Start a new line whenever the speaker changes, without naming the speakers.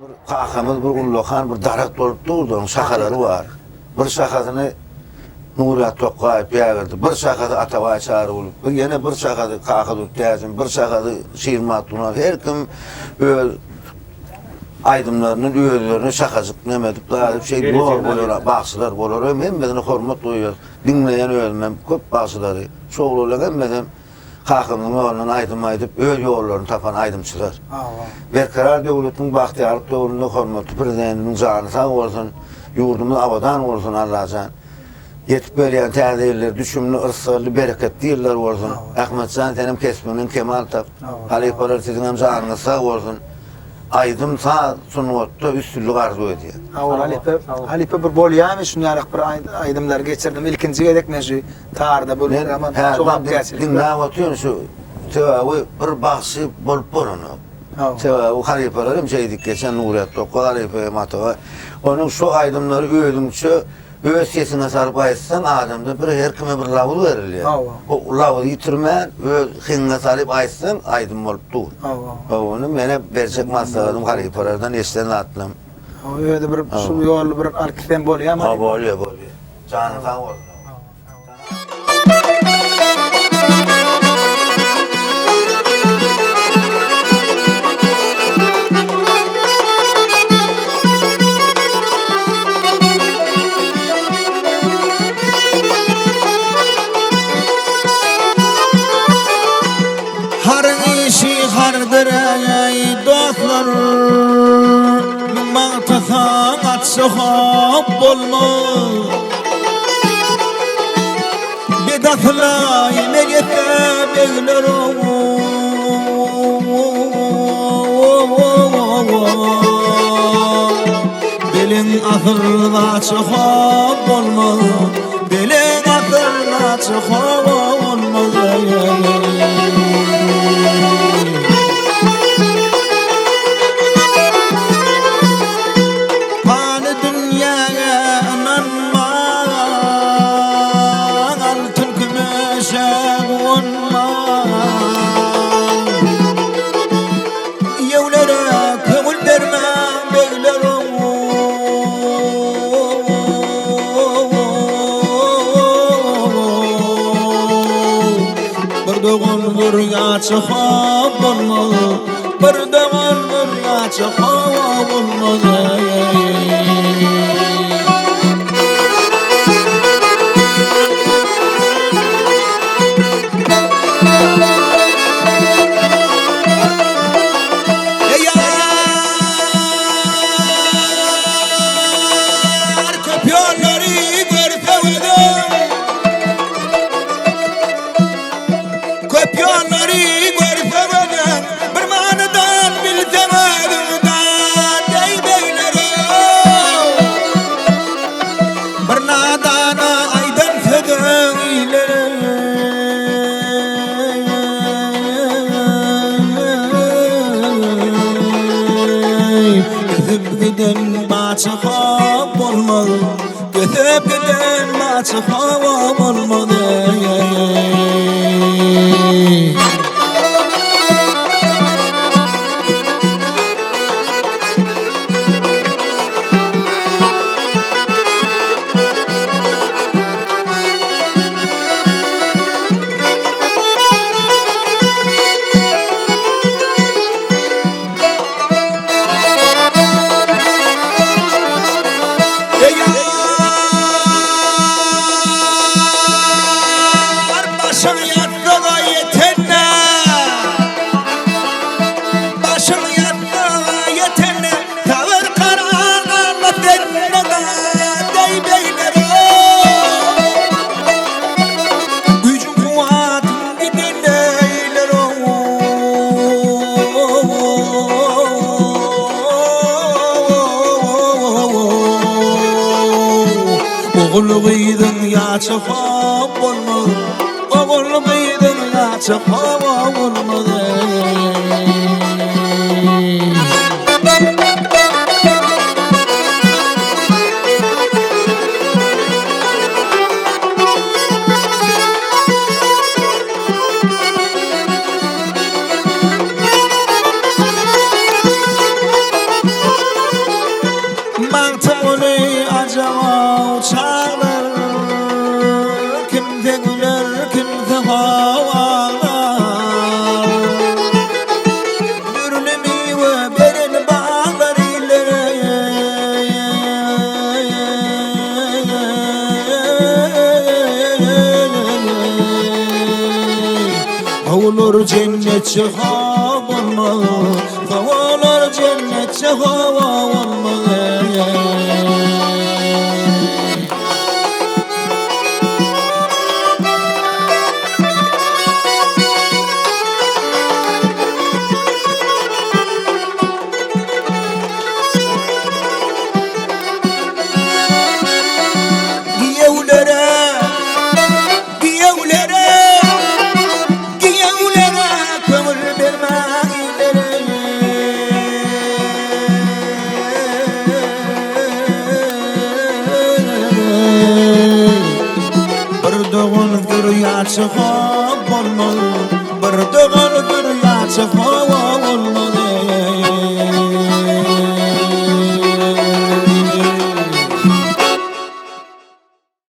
Bir kakamyz bir ullakan bir daragt bolup durdy, onuň şahalary bar. Bir şahasyny Nurýat Tokgaýew bägirdi, bir şahasy Atabaý Çarygulow, bir ýene bir şahasy Kakadur Täjim, bir şahasy Şirmyrat Dunaw. Her kim öz aýdymlaryndan özlerine şahajyk neme edip, zat edip şeýdip ýol goýar, bagşylar. Olara hem hemmesine hormat goýýas. Diňleýän özüm hem köp bagşylary. Şu oglanlaryň hemmesem Kakamyň ýolundan aýdym aýdyp, öz ýollaryny tapan aýdymçylar. Berkarar döwletiň bagtyýarlyk döwründe hormatly Prezidentimiziň jany sag bolsun, ýurdumyz abadan bolsun Allajan. Ýetip gelýän täze ýyllar düşümli, yrsgally, bereketli ýyllar bolsun. Ahmetjan senem kesbiňden kemal tap. Halypalar siziňem janyňyz sag bolsun. Aýdym saz sungatda üstünlik arzuw edýän.
Sag bol halypa. Halypa bir bolýamy şunýalak bir aýdymlary geçirdim. Ilkinji gezek men şu Tarda bu
Men häzir diňläp otyryn şu sebäbi bir bagşy bolup bolanok. Sebäbi halypalar hem şeýdip geçen Nurýat Tokga halypa hem Atabaý. Onuň şu aýdymlary özüňçe öz sesiňe salyp aýtsaň adamda bir her kime bir labyz berilýär. O labyzy ýitirmän öz heňiňe salyp aýtsaň aýdym bolup dur. Hawa. Ony mene berjek maslahatym halypalardan eşiden zatlarym.
Özi bir şu ýoly bir alyp gitsem bolýamy?
Hawa bolýar bolýar. Janyň sag bolsun.
Haryň işi hardyr eý dostlar Magtasaň atsa hop bolmaz Bedasyla ýene ýetse begler Beliň asylgaça hop bolmaz Beliň asylgaça hop bolmaz Pany dünýäge ynanmaň, Altyn kümüşe guwanmaň. Ýewlere köňül bermäň, begler Bir dogan zürýaça hop bolmaz, Bir dogan zürýaça hop bolmaz. Ýar köp ýollary görse özüm Köp ýollary görse özüm Bir manydan bilsem özüňden Deý beglere Bir nadana aýdan sözüň ile Ötüp giden baça hop bolmaz Ötüp giden baça hop bolmaz Ýar başyň ýassyga ýetende Başyň ýassyga ýetende Sabyr karar galmaz sende Deý begler Güýjüň kuwwatyň gidende eýler Ogul gyzyň ýaşy hop bolmaz Ogul gyzyň ýaşy hop bolmaz Magtymguly ajap çaglar, Kimse güler, kimse how aglar. Dürli miwe beren baglar illere. Howlar jennetçe how bolmaz, Howlar jennetçe hawa bolmaz. Giýewlere, giýewlere, giýewlere köňül bermäň illere. Bir dogan zürýaçy hop bolmaz, Bir dogan zürýaçy hop.